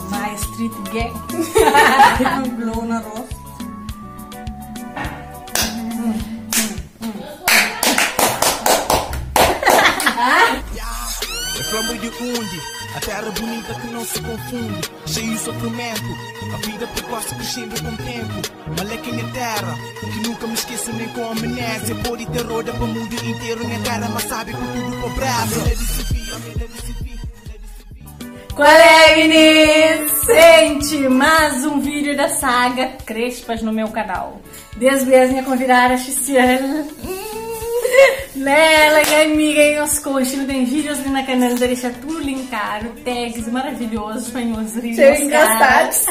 My Street Gang. Um glow na rosto. É flambo de undi, a terra bonita que não se confunde, cheio de sofrimento, a vida precoce crescendo com o tempo. Maleca minha terra, que nunca me esqueço nem com amnésia. Pode ter roda para o mundo inteiro, minha terra, mas sabe com tudo pobreza. Qual é, meninas? Sente mais um vídeo da saga Crespas no meu canal. Dez vezes minha convidada especial. Lela, minha amiga e os coxos, tem vídeos ali na canal, deixa tudo linkado, tags maravilhosos para nos rir. Cheio engraçados.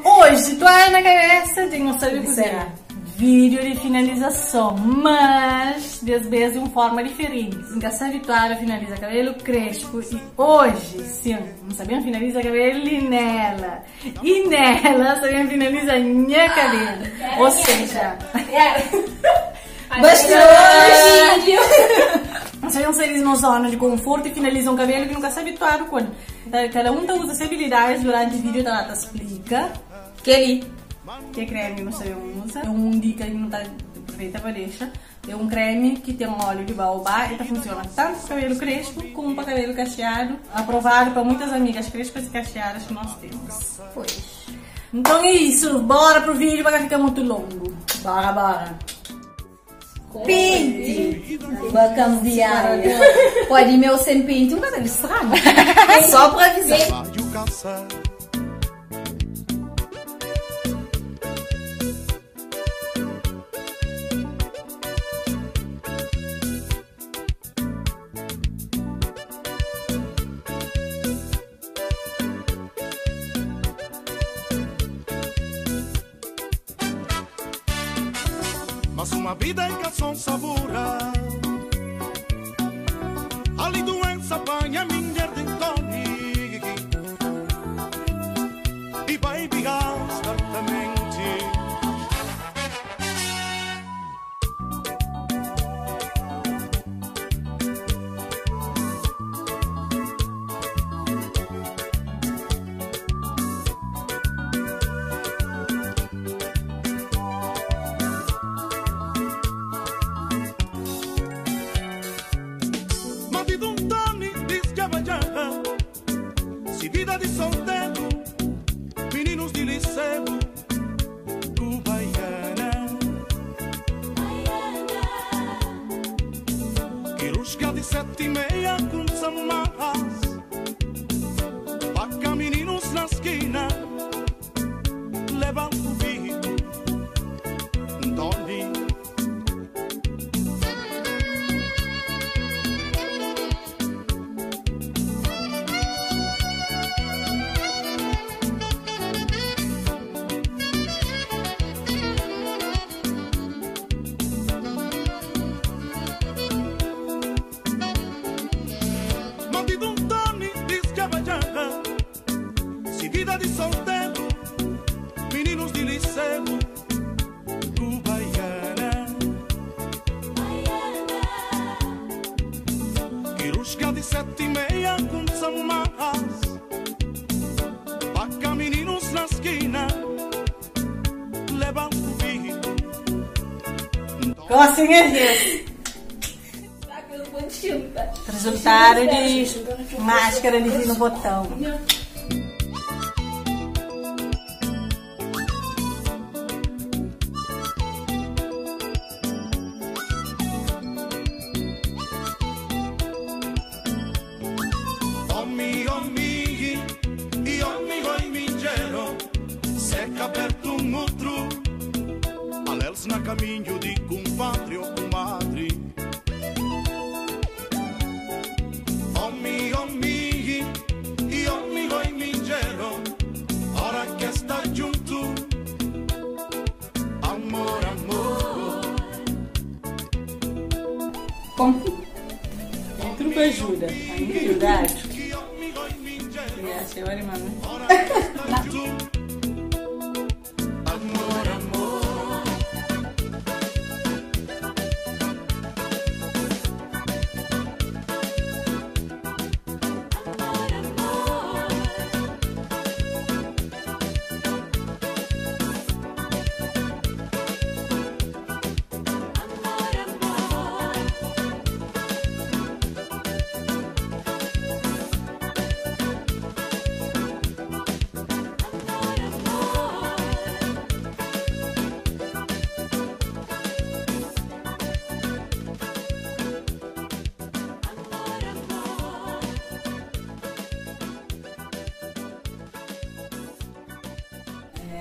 Hoje, tô aí na cabeça de não saber cozinhar. Vídeo de finalização, mas dez vezes de uma forma diferente. Nunca se habituaram a finalizar cabelo crespo e hoje, sim, não sabiam finalizar cabelo nela. E nela sabiam finalizar minha cabelo. Ou seja, Bastidores! Não sabiam sair de uma zona de conforto e finalizam o cabelo que nunca se habituaram com. Cada um usa as habilidades durante o vídeo, tá lá, tá explica. Kelly. Que é creme, não sei usa. É um dica que não tá perfeita para deixar. É um creme que tem um óleo de baobá e tá funciona tanto para cabelo crespo como para cabelo cacheado. Aprovado para muitas amigas crespas e cacheadas que nós temos. Pois. Então é isso, bora pro vídeo para ficar muito longo. Bora, bora. Pente! Vou cambiar. Pode meu sem pente, um cabelo estraga. Só para avisar. Mas uma vida em canção sabura. Ali doença banha minha de Tony e vai bigar certamente. Se vida de solteiro, meninos de liceu, do Baiana. Quirúrgica de 7:30 com samarras, vaca meninos na esquina, levanta o bico, Tony. Vida de solteiro, meninos de liceu, do Baiana. Quirúrgica de 7:30 com samarras, vaca meninos na esquina, levanta o bico. Gostem é Resultado de máscara de no botão. Na caminho de compadre ou comadre. Homem, homem, e homem, oi, mingero, hora que está junto, amor, amor. Bom, tudo que ajuda, ajuda. E a senhora, mano. Amor, amor.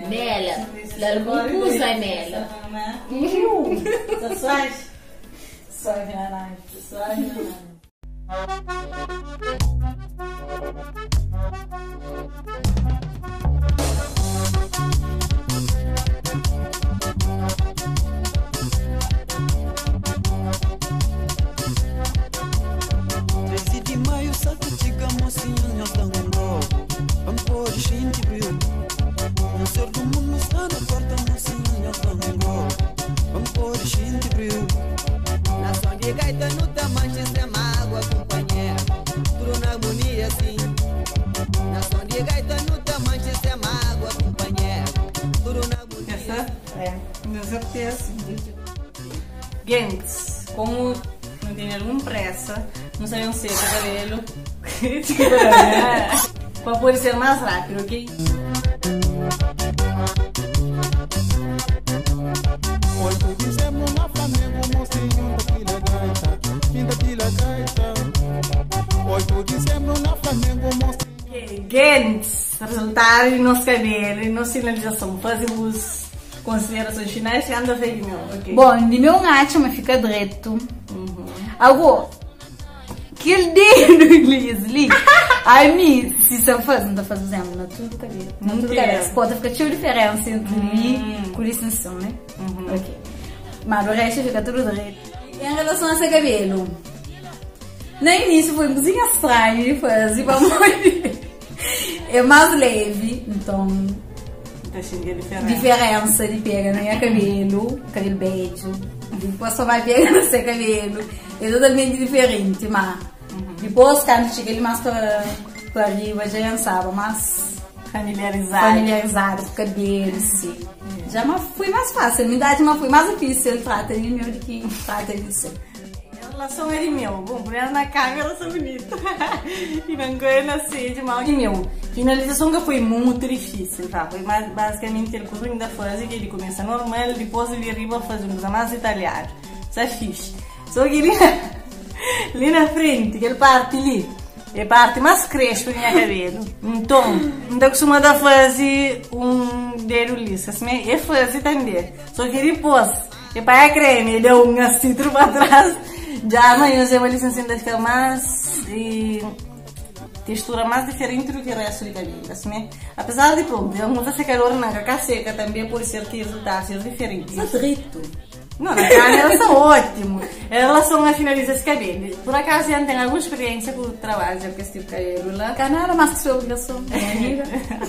Mela, fla algum kuza Mela. Tá suave? Suave na nave. Suave na nave. 13 de maio, salta chica, mocinha, nós dá um grobo. Vamos pôr gente, viu? Um ser do mundo está na porta, mocinha, nós dá um grobo. Vamos pôr gente, viu? Nação de gaita no tamanho, sem mágoa, companheiro. Tudo na harmonia, sim. Nação de gaita no tamanho, sem mágoa, companheiro. Tudo na harmonia. Essa? É. Com certeza. Gente, como não tem alguma pressa, não sabemos seca o cabelo. Para poder ser mais rápido, ok? 8 de dezembro na Flamengo, mocinho da pila gaita, pinta pila gaita. 8 de dezembro na Flamengo, mocinho. Ok, Gente, resultado do nosso cabelo e nossa finalização. Fazemos considerações finais e anda feio meu, ok? Bom, de meu acho, mas fica direito. Agora, aquele dedo Leslie, a mim, se você faz, não tá fazendo, não tudo cabelo. Não tudo Inteiro. cabelo. Pode ficar cheio de diferença entre mim com licença, né? Ok. Mas o resto fica tudo direito. Em relação a esse cabelo, no início foi um pouquinho estranho de fazer, vamos ver. É mais leve, então Tá cheio de diferença. diferença de pega no meu cabelo, cabelo bege, depois só vai pegar no seu cabelo, é totalmente diferente, mas depois quando chega ele mais para riba já sabe, mais Familiarizado. familiarizado com o cabelo, sim. Já mas foi mais fácil, na idade mas foi mais difícil trata de meu do que trata de seu. Em relação a ele meu, bom, primeiro na câmera eu sou bonita. E não ganho assim de mal de meu. Finalização que foi muito difícil, tá? Foi mais, basicamente aquele curso da fase que ele começa normal, depois ele arriba fazer uma coisa mais detalhada. Só fiz. Só que ali na, ali na frente, aquele parte ali, é parte mais crespo do meu cabelo. Então, não tá acostumada a fazer um dedo liso, assim, é fazer também. Só que depois, e para a creme, deu um citro para trás. Já amanhã eu vou licença ainda fica mais e textura mais diferente do que o resto do cabelo, assim, né? Apesar de pronto, eu não fazer calor na caca seca também pode ser que resultado seja diferente. Está direito. Não, na câmera são ótimo. Em relação a finalizar esse cabelo, por acaso eu tenho alguma experiência com o trabalho com esse tipo de cabelo lá. Canara mais que sua obrigação, minha amiga.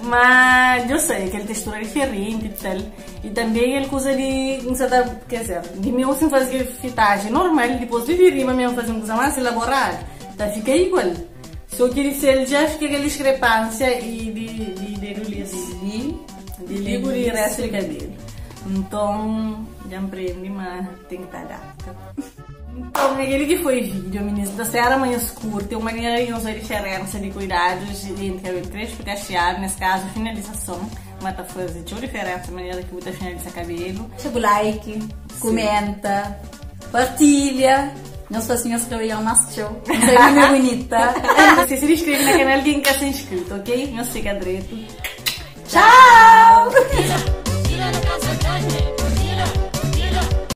Mas eu sei que ele textura é diferente e tal. E também ele usa de, não sei, quer dizer, de mim sem fazer fitagem normal, depois de rima mesmo fazer uma coisa mais elaborada, tá, fica igual. Só que ele, se ele já fica aquela discrepância e de liso. De ligo e resto de cabelo. Então, já aprendi, mas tem que estar adapta. Então, aquele que foi vídeo, meninas, da Serra Manhã Escura, tem uma maneira de usar diferença de cuidados entre cabelo crespo e cacheado, nesse caso, finalização. Mas tá fazendo diferença, a maneira que você finaliza cabelo. Deixa o like, comenta, partilha. Nós fazemos cabelo mais show. Não sei como é bonita. Você se inscreve no canal quem quer ser inscrito, ok? Não fica direito. Tchau! Tira na casa grande.